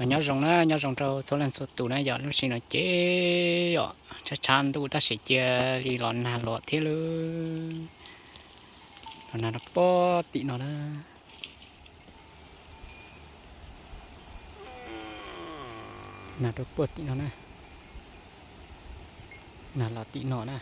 Nyob zoo na, nyob zoo rau txhua leej txhua tus na yom. Lub sij hawm no ces yom tshav tshav ntuj tab sis cia li los nag los thiab lawm. Los nag rau puag tim no na. Nag rau puag tim no na. Nag los tim no na.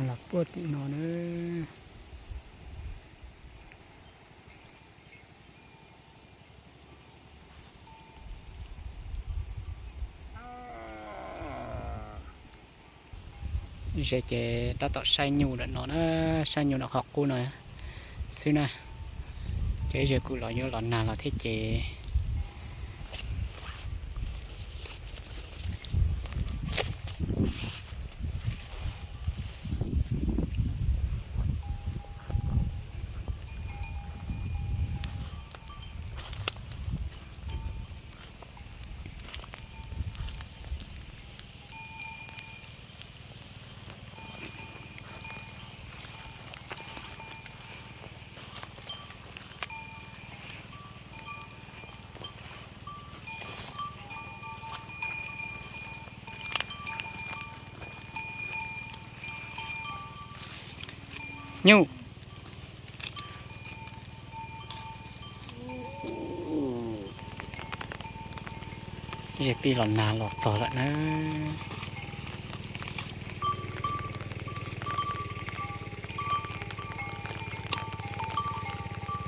Los puag tim no na. Ze ces tab tom saib nyuj lawm no na, saib nyuj lawm qhov qub no xwb na. Ces ze kuj los yuav los nag los thiab ces Nyuj. Ze pib los nag los txog lawm na.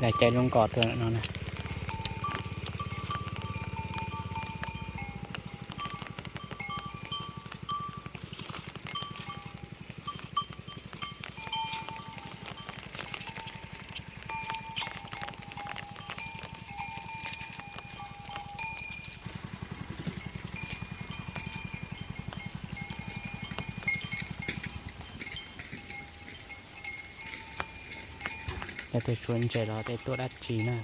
Lawv cais lub nkos tuaj lawm no na. Yog tus suav ntses los tej tuaj dab tsi na.